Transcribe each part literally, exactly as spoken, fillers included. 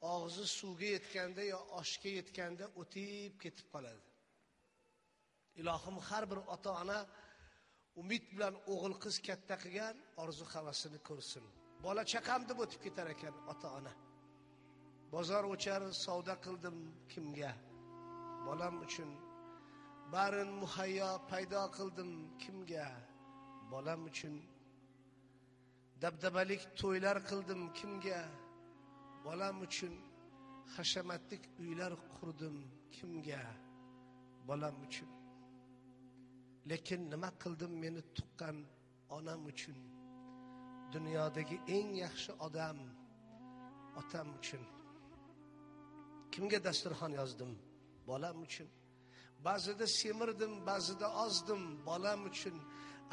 ئاغزى سۇغا يەتكەندە يا ئاشقا يەتكەندە ئۆتۈپ كېتىپ قالىدۇ. ئىلاھىم، ھەر بىر ئاتا-ئانا ئۈمىد بىلەن ئوغۇل-قىز كەتتە قىلغان ئارزۇ-ھەۋىسىنى كۆرسۇن. بالا-چاقام دەپ ئۆتۈپ كېتەر ئىكەن ئاتا-ئانا. بازار ئوچار سودا قىلدىم كىمگە؟ بالام ئۈچۈن. بارىن مۇھەييا پەيدا قىلدىم كىمگە؟ بالام ئۈچۈن. دەبدەبەلىك تويلار قىلدىم كىمگە؟ بالام ئۈچۈن. ھەشەمەتلىك ئۆيلەر قۇردۇم كىمگە؟ بالام ئۈچۈن. لېكىن نېمە قىلدىم مېنى تۇغقان ئانام ئۈچۈن؟ دۇنيادىكى ئەڭ ياخشى ئادەم ئاتام ئۈچۈن. كىمگە داستۇرخان يازدىم؟ بالام ئۈچۈن. بەزىدە سېمىردىم، بەزىدە ئازدىم، بالام ئۈچۈن.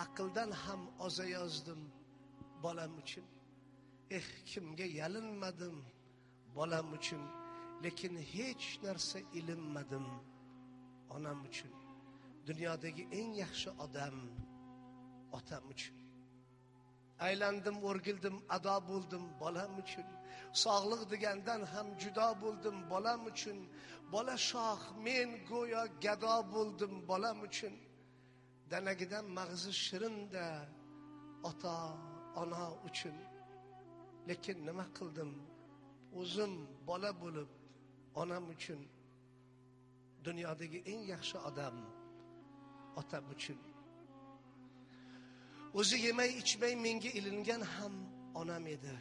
ئەقىلدىن ھەم ئازايازدىم، بالام ئۈچۈن. ئېھ، كىمگە يېلىنمىدىم، بالام ئۈچۈن. لېكىن ھېچ نەرسە ئېلىنمىدىم، ئانام ئۈچۈن. دۇنيادىكى ئەڭ ياخشى ئادەم ئاتام ئۈچۈن. ئايلاندىم، ئۆرگۈلدۈم، ئادا بولدۇم بالام ئۈچۈن. ساغلىق دېگەندىن ھەم جۇدا بولدۇم بالام ئۈچۈن. بالا شاھ، مەن گويا گەدا بولدۇم بالام ئۈچۈن. دەنەگىدە ماغزى شېرىندە ئاتا، ئانا ئۈچۈن. لېكىن نېمە قىلدىم؟ ئۆزۈم بالا بولۇپ ئانام ئۈچۈن. دۇنيادىكى ئەڭ ياخشى ئادەم ئاتام ئۈچۈن. ئۆزى يېمەي ئىچمەي مېڭە ئىلىنگەن ھەم ئانام ئىدى.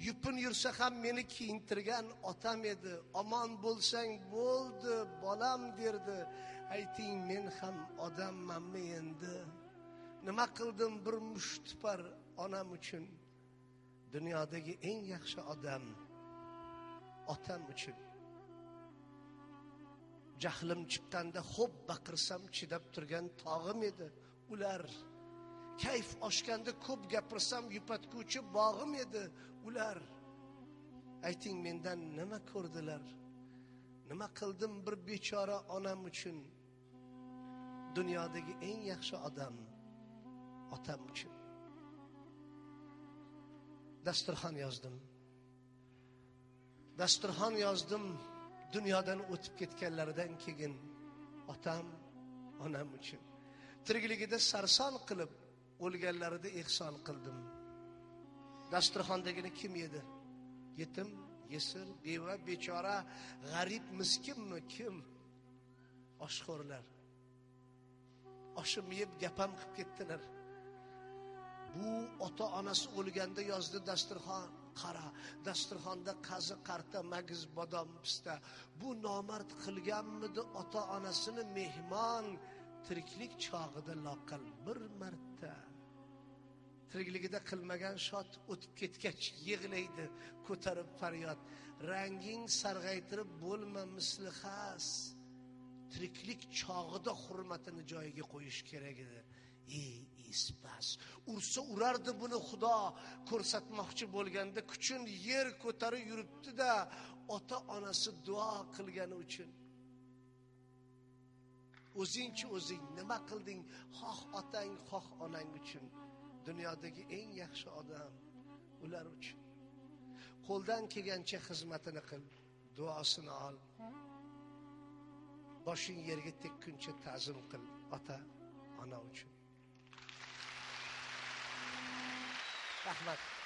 يۇپۇن يۈرسە ھەم مېنى كىيىندۈرگەن ئاتام ئىدى. ئامان بولساڭ بولدى بالام دەردى. ئېيتىڭ مەن ھەم ئادەممەنمۇ ئەمدى؟ نېمە قىلدىم بىر مۇشت پار ئانام ئۈچۈن؟ دۇنيادىكى ئەڭ ياخشى ئادەم ئاتام ئۈچۈن. جەھلىم چىققاندا خوپ باقىرسام چىداپ تۇرغان تاغىم ئىدى ئۇلار. كەيپ ئاشقاندا كوپ گەپىرسەم يۇپاتقۇچى باغىم ئىدى ئۇلار. ئېيتىڭ مەندىن نېمە كۆردىلەر؟ نېمە قىلدىم بىر بىچارە ئانام ئۈچۈن؟ دۇنيادىكى ئەڭ ياخشى ئادەم ئاتام ئۈچۈن. داستۇرخان يازدىم. داستۇرخان يازدىم دۇنيادىن ئۆتۈپ كەتكەنلەردىن كېيىن ئاتام، ئانام ئۈچۈن. تىرىكلىكىدە سەرسان قىلىپ، ئۆلگەنلەردە ئېھسان قىلدىم. داستۇرخان دېگىنى كىم ئىدى؟ يېتىم، يېسىر، بىۋە، بىچارە، غەرىب، مىسكىنمۇ كىم؟ ئاشخورلار. ئاشۇم يەپ گەپەم قىپ كەتتىلەر. بۇ ئاتا-ئانىسى ئۆلگەندە يازدى داستۇرخان قارا. داستۇرخاندا قازى، قارتا، مەگىز، بادام، پىستە. بۇ نامەرد قىلغانمىدى ئاتا-ئانىسىنى مېھمان؟ تىرىكلىك چاغىدا لاقەل بىر مەرتە. تىرىكلىكىدە قىلمىغان شاد، ئۆتۈپ كەتكەچ يىغلايدۇ، كۆتۈرۈپ پەرياد. رەڭگىڭ سارغايتىرىپ بولما مىسلى خاس. تىرىكلىك چاغىدا ھۆرمىتىنى جايىغا قويۇش كېرەك ئىدى. ئى ئىسپاس. ئۇرسا ئۇراردا بۇنى خۇدا، كۆرسەتمەكچى بولغاندا كۈچۈن يەر كۆتەرە يۈرۈپتۇ-دە، ئاتا-ئانىسى دۇئا قىلغىنى ئۈچۈن. ئۆزۈڭچە ئۆزۈڭ نېمە قىلدىڭ؟ خوھ ئاتاڭ، خوھ ئاناڭ ئۈچۈن. دۇنيادىكى ئەڭ ياخشى ئادەم ئۇلار ئۈچۈن. قولدىن كەلگەنچە خىزمىتىنى قىل، دۇئاسىنى ئال. باشىنى يەرگە تەگكۈنچە تەزىم قىل ئاتا، ئانا ئۈچۈن. رەھمەت.